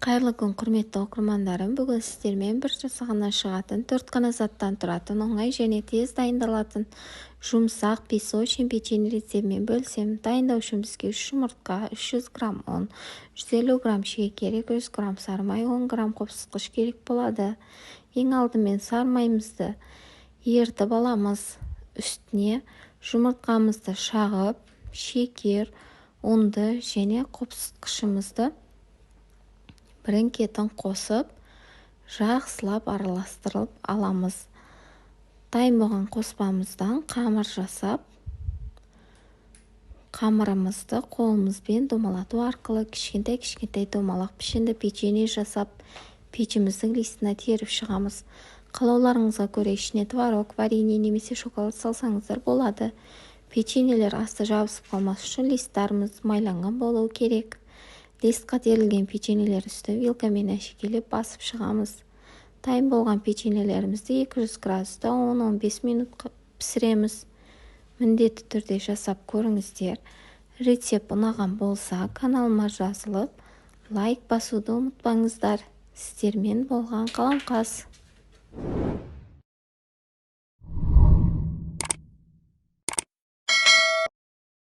Қайырлы күн, құрметті оқырмандарым! Бүгін сіздермен бір жасағаннан шығатын, төрт қана заттан тұратын, оңай және тез дайындалатын жұмсақ песочный печенье рецептімен бөлісемін. Дайындау үшін бізге 3 жұмыртқа, 300 грамм ұн, 150 грамм шекер, 200 грамм сары май, 10 грамм қопсытқыш керек болады. Ең алдымен сары майымызды ерітіп аламыз. Үстіне жұмыртқамызды шағып, шекер, ұнды және қопсытқышымызды бірін-кетін қосып, жақсылап араластырып аламыз. Дайын болған қоспамыздан қамыр жасап, қамырымызды қолымызбен домалату арқылы кішкентай-кішкентай домалақ пішінді печенье жасап, пешіміздің листіне теріп шығамыз. Қалауларыңызға көре ішіне творог, варенье немесе шоколад салсаңыздар болады. Печеньелер асты жабысып қалмас үшін листтарымыз майланған болуы керек. Листқа терілген печеньелер үстін вилкамен әшекейлеп басып шығамыз. Дайын болған печеньелерімізді 200 градуста 10-15 минут пісіреміз. Міндетті түрде жасап көріңіздер. Рецепт ұнаған болса, каналыма жазылып, лайк басуды ұмытпаңыздар. Сіздермен болған Қаламқас.